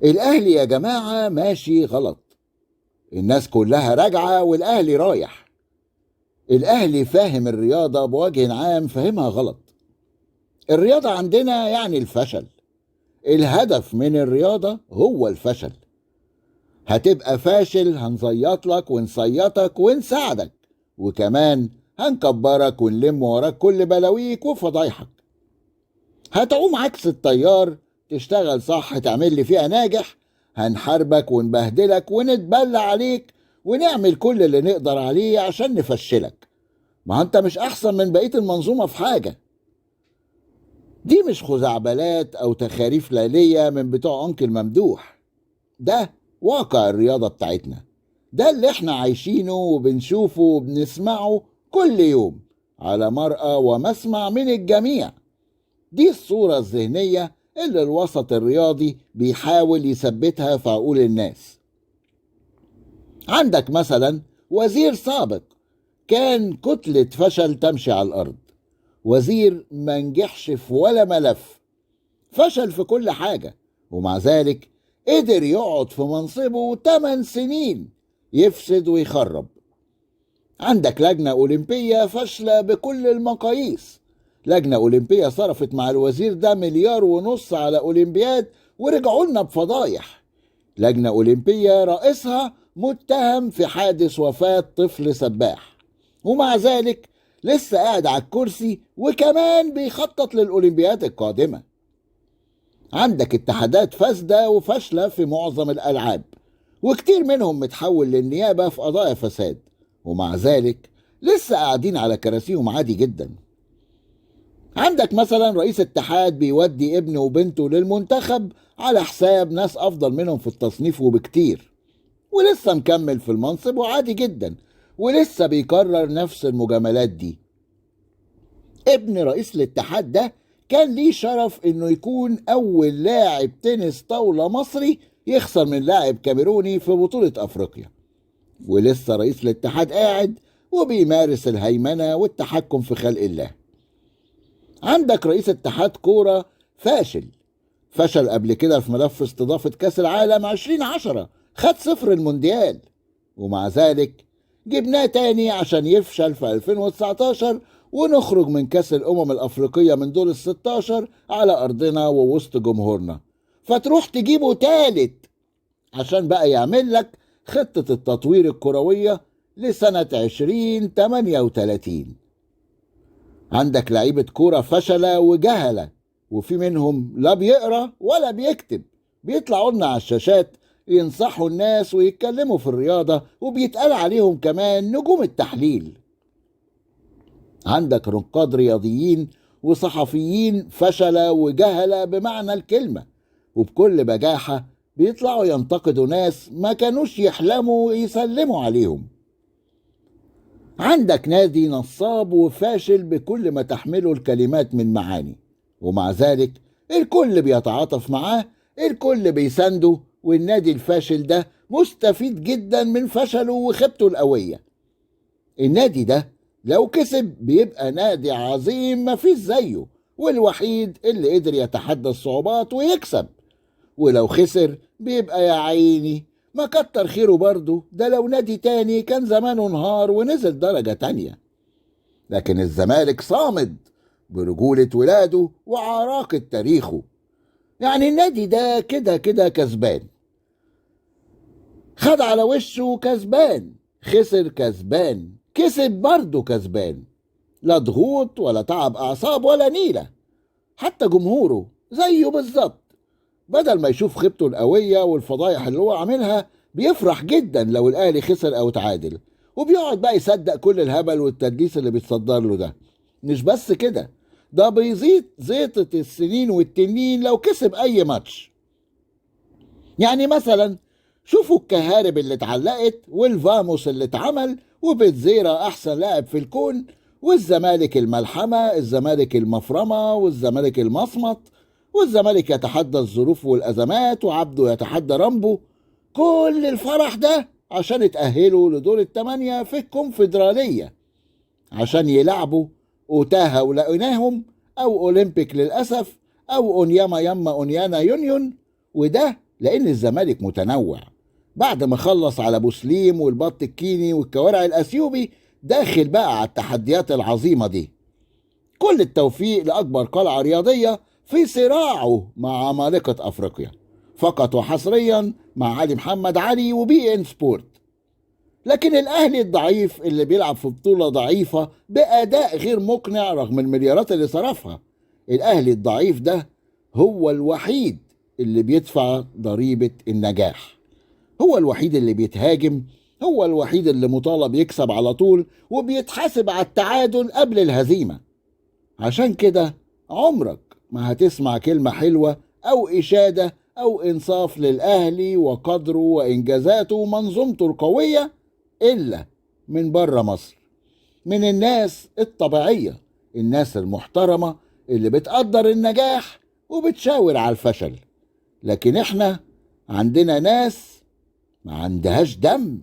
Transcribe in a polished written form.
الاهلي يا جماعة ماشي غلط، الناس كلها راجعه والاهلي رايح. الاهلي فاهم الرياضة بوجه عام فاهمها غلط. الرياضة عندنا يعني الفشل، الهدف من الرياضة هو الفشل. هتبقى فاشل هنزيط لك ونصيطك ونساعدك، وكمان هنكبرك ونلم وراك كل بلاويك وفضايحك. هتعوم عكس التيار، تشتغل صح، تعمل لي فيها ناجح، هنحاربك ونبهدلك ونتبلى عليك ونعمل كل اللي نقدر عليه عشان نفشلك. ما انت مش احسن من بقية المنظومة في حاجة. دي مش خزعبلات او تخاريف ليلية من بتوع انكل ممدوح، ده واقع الرياضة بتاعتنا، ده اللي احنا عايشينه وبنشوفه وبنسمعه كل يوم على مرأى ومسمع من الجميع. دي الصورة الذهنية اللي الوسط الرياضي بيحاول يثبتها في عقول الناس. عندك مثلا وزير سابق كان كتلة فشل تمشي على الأرض، وزير ما نجحش في ولا ملف، فشل في كل حاجة، ومع ذلك قدر يقعد في منصبه 8 سنين يفسد ويخرب. عندك لجنة أولمبية فاشلة بكل المقاييس، لجنة أولمبية صرفت مع الوزير ده 1.5 مليار على أولمبياد ورجعوا لنا بفضايح. لجنة أولمبية رئيسها متهم في حادث وفاة طفل سباح، ومع ذلك لسه قاعد على الكرسي وكمان بيخطط للأولمبياد القادمة. عندك اتحادات فاسدة وفاشلة في معظم الألعاب، وكتير منهم متحول للنيابة في قضايا فساد، ومع ذلك لسه قاعدين على كراسيهم عادي جدا. عندك مثلا رئيس اتحاد بيودي ابنه وبنته للمنتخب على حساب ناس أفضل منهم في التصنيف وبكتير، ولسه مكمل في المنصب وعادي جدا، ولسه بيكرر نفس المجاملات دي. ابن رئيس الاتحاد ده كان ليه شرف انه يكون اول لاعب تنس طاولة مصري يخسر من لاعب كاميروني في بطولة افريقيا، ولسه رئيس الاتحاد قاعد وبيمارس الهيمنة والتحكم في خلق الله. عندك رئيس اتحاد كورة فاشل، فشل قبل كده في ملف استضافة كاس العالم 2010، خد 0 المونديال، ومع ذلك جبناه تاني عشان يفشل في 2019 ونخرج من كاس الأمم الأفريقية من دور 16 على أرضنا ووسط جمهورنا. فتروح تجيبه تالت عشان بقى يعمل لك خطة التطوير الكروية لسنة 2038. عندك لعيبة كورة فشلة وجهلة، وفي منهم لا بيقرأ ولا بيكتب، بيطلعوا لنا على الشاشات ينصحوا الناس ويتكلموا في الرياضة، وبيتقال عليهم كمان نجوم التحليل. عندك رقاد رياضيين وصحفيين فشلة وجهلة بمعنى الكلمة، وبكل بجاحة بيطلعوا ينتقدوا ناس ما كانوش يحلموا يسلموا عليهم. عندك نادي نصاب وفاشل بكل ما تحمله الكلمات من معاني، ومع ذلك الكل بيتعاطف معاه، الكل بيسنده، والنادي الفاشل ده مستفيد جدا من فشله وخيبته القوية. النادي ده لو كسب بيبقى نادي عظيم مفيش زيه، والوحيد اللي قدر يتحدى الصعوبات ويكسب، ولو خسر بيبقى يا عيني ما كتر خيره برضه، ده لو نادي تاني كان زمانه انهار ونزل درجة تانية. لكن الزمالك صامد برجولة ولاده وعراقة تاريخه، يعني النادي ده كده كده كسبان، خد على وشه كسبان، خسر كسبان، كسب برضه كسبان، لا ضغوط ولا تعب أعصاب ولا نيلة. حتى جمهوره زيه بالظبط، بدل ما يشوف خيبته القوية والفضايح اللي هو عاملها بيفرح جدا لو الأهلي خسر أو تعادل، وبيقعد بقى يصدق كل الهبل والتدليس اللي بيتصدر له ده. مش بس كده، ده بيزيد زيطة السنين والتنين لو كسب أي ماتش. يعني مثلا شوفوا الكهارب اللي اتعلقت والفاموس اللي اتعمل وبتزيرة أحسن لاعب في الكون، والزمالك الملحمة، الزمالك المفرمة، والزمالك المصمت، والزمالك يتحدى الظروف والأزمات، وعبده يتحدى رامبو. كل الفرح ده عشان اتأهلوا لدور 8 في الكونفدرالية، عشان يلعبوا أوتاها ولقيناهم، أو أولمبيك للأسف، أو أونياما يما أونيانا يونيون، وده لأن الزمالك متنوع. بعد ما خلص على بوسليم والبط الكيني والكوارع الأثيوبي، داخل بقى على التحديات العظيمة دي. كل التوفيق لأكبر قلعة رياضية في صراعه مع عمالقة أفريقيا، فقط وحصريا مع علي محمد علي وبي إن سبورت. لكن الأهلي الضعيف اللي بيلعب في بطولة ضعيفة بأداء غير مقنع رغم المليارات اللي صرفها، الأهلي الضعيف ده هو الوحيد اللي بيدفع ضريبة النجاح، هو الوحيد اللي بيتهاجم، هو الوحيد اللي مطالب يكسب على طول وبيتحاسب على التعادل قبل الهزيمة. عشان كده عمرك ما هتسمع كلمة حلوة أو إشادة أو إنصاف للأهلي وقدره وإنجازاته ومنظومته القوية إلا من بره مصر، من الناس الطبيعية، الناس المحترمة اللي بتقدر النجاح وبتشاور على الفشل. لكن احنا عندنا ناس ما عندهاش دم.